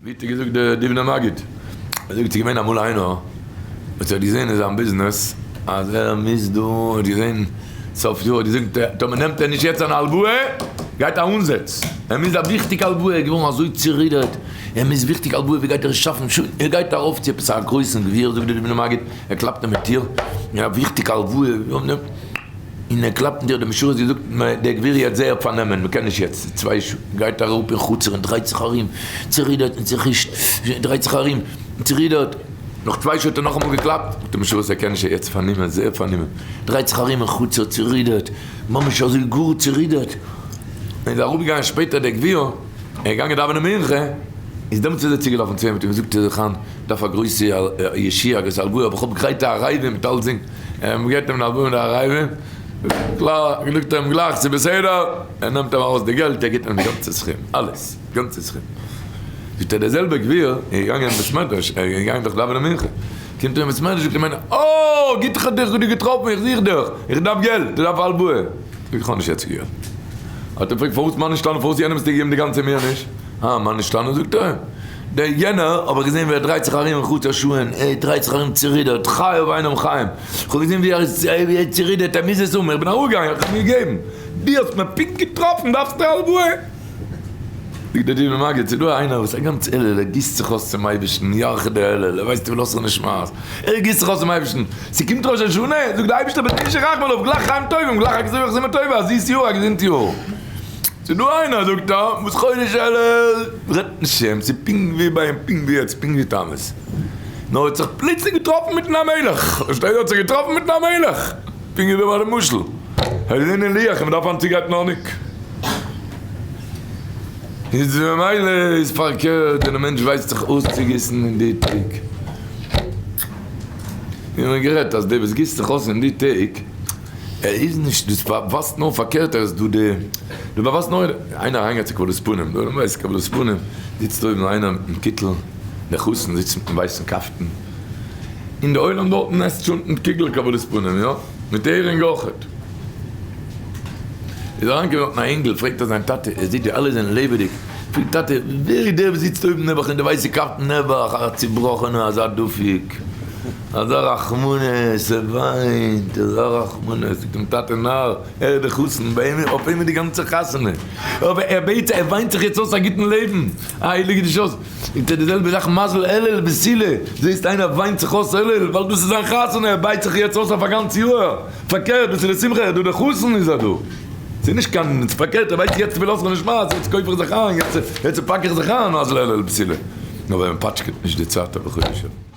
ווי האט ער געזאגט די דובנער מגיד? ער זאגט ס'איז געווען אמאל איינער וואס האט געזען אין זיין ביזנעס אז ער מוז דא, ער האט געזען סוף יאר האט געזאגט טאמער נעמט ער נישט יעצט אן הלוואה גייט א אנזעץ, ער מוז א וויכטיגע הלוואה, ער איז געווארן אזוי צורודערט, ער מוז וויכטיג הלוואה ווי גייט ער עס שאפן, שוין ער גייט ארויף צו עפעס א גרויסן גביר זאגט די דובנער מגיד, ער קלאפט אים אין טיר, א וויכטיגע הלוואה. און ער קלאפט אין טיר, דער משרת געזאגט, דער גביר יעצט זייער פארנומען, מען קען נישט יעצט, צוויי שעה, גייט אראפ אין חצר און דרייט זיך ארום, צערודערט און צעחושט, דרייט זיך ארום, צערודערט, נאך צוויי שעה האט ער נאכאמאל געקלאפט, זאגט דער משרת ער קען נישט יעצט פארנומען, זייער פארנומען, דרייט זיך ארום אין חצר, צערודערט, ממש אזוי גאר צערודערט, און איז אראפגעגאנגען שפעטער דער גביר, ער איז געגאנגען דאווענען מנחה, איז דעמאלטס איז ער צוגעלאפן צו אים, האט אים געזאגט, איך דארף א גרויסע ישועה, א גרויסע הלוואה, אבער איך האב גרייט א ערבים מיט אלצדינג, ער געט אים נאך די ערבים, זאגט ער אים גלייך ס'איז בסדר, ער נעמט אים ארויס די געלט, ער גיבט אים די גאנצע סכום, אלעס, גאנצע סכום. זאגט ער דער זעלבער גביר איז געגאנגען אין בית מדרש, ער איז געגאנגען דאך דאווענען מנחה, קומט ער אין בית מדרש זאגט אים איינער, אה, גוט איך האב דיך געטראפן, איך זוך דיך, איך דארף געלט, איך דארף הלוואה. זאגט איך האב נישט יעצט געלט. האט ער געפרעגט פארוואס מה נשתנה, פארוואס יענעם האסטו געגעבן די גאנצע מיר נישט? אה, מה נשתנה זאגט ער, דער יענער האב איך געזען ווי ער דרייט זיך ארום אין חצר שעה'ן, ער דרייט זיך ארום צורידערט, חייו אינם חיים, איך האב געזען ווי ער איז צורידערט, ער מוז עס האבן, איך בין אראפגעגאנגען, איך האב אים געגעבן, דו האסט מיר פונקט געטראפן, דארפסטו הלוואה? זאגט דער דובנער מגיד, ס'איז דא איינער וואס א גאנץ אלול ער גיסט זיך אויס צום אייבערשטן, ירחא דאלול, ער ווייסט תפילתו נשמעת, ער גיסט זיך אויס צום אייבערשטן, ס'קומט ראש השנה, זאגט דער אייבערשטער בתשעה רחמי עליו, גלייך חיים טובים, גלייך א כתובה וחתימה טובה, א זיס יאר, א געזונט יאר. ס'איז דא איינער זאגט ער וואס חודש אלול רעדט נישט צו אים, ס'איז פונקט ווי ביי אים פונקט ווי יעצט פונקט ווי תמוז, נאר ער האט זיך פלוצלינג געטראפן מיטן המלך, פארשטייט האט זיך געטראפן מיטן המלך, פונקט ווי ביי די משל, ער איז אין לוח און מ'דארף היינט צוגרייטן האניג, איז ממילא איז פארקערט ווען א מענטש ווייסט זיך אויסצוגיסן אין די טעג, מיר האבן גערעדט אז דער וואס גיסט זיך אויס אין די טעג ער איז נישט, דאס באווייזט נאר פארקערט ער איז דא די, דאס באווייזט נאר איינער אריינגייט צו קבלת פנים, דו ווייסט קבלת פנים זיצט אויבן איינער מיטן קיטל, דער חתן זיצט מיטן ווייסן קאפטן, און די עולם דארטן עסט שוין מיט קוגל קבלת פנים, יא, מיט הערינג אויכעט. איז אריינגעקומען דארטן א אינגל פרעגט ער זיין טאטע, ער זעט ווי אלע זענען לעבעדיג, פרעגט טאטע ווער איז דער וואס זיצט אויבן נעבעך אין די ווייסע קאפטן נעבעך א צובראכענע אזא דפוק אזא רחמנות ער וויינט אזא רחמנות זאגט אים טאטע נאר ער איז די חתן ביי אים אויף אים איז די גאנצע חתונה אבער ער בעט ער וויינט זיך יעצט אויס א גוטן לעבן א הייליגע די שעות זאגט ער די זעלבע זאך מזל אלול בתולה זעסט איינער וויינט זיך אויס אלול ווייל דאס איז זיין חתונה ער בייט זיך יעצט אויס אויף א גאנץ יאהר פארקערט דאס איז די שמחה דא די חתן איז ער דא. ס'איז נישט קיין, ס'איז פארקערט, ער ווייסט יעצט תפילתך נשמעת, יעצט קויף איך זיך איין, יעצט פאק איך זיך איין, אז ליל בתולה. נאר ווען מ'פאטשקעט נישט די צייט אויף בחודש אלול.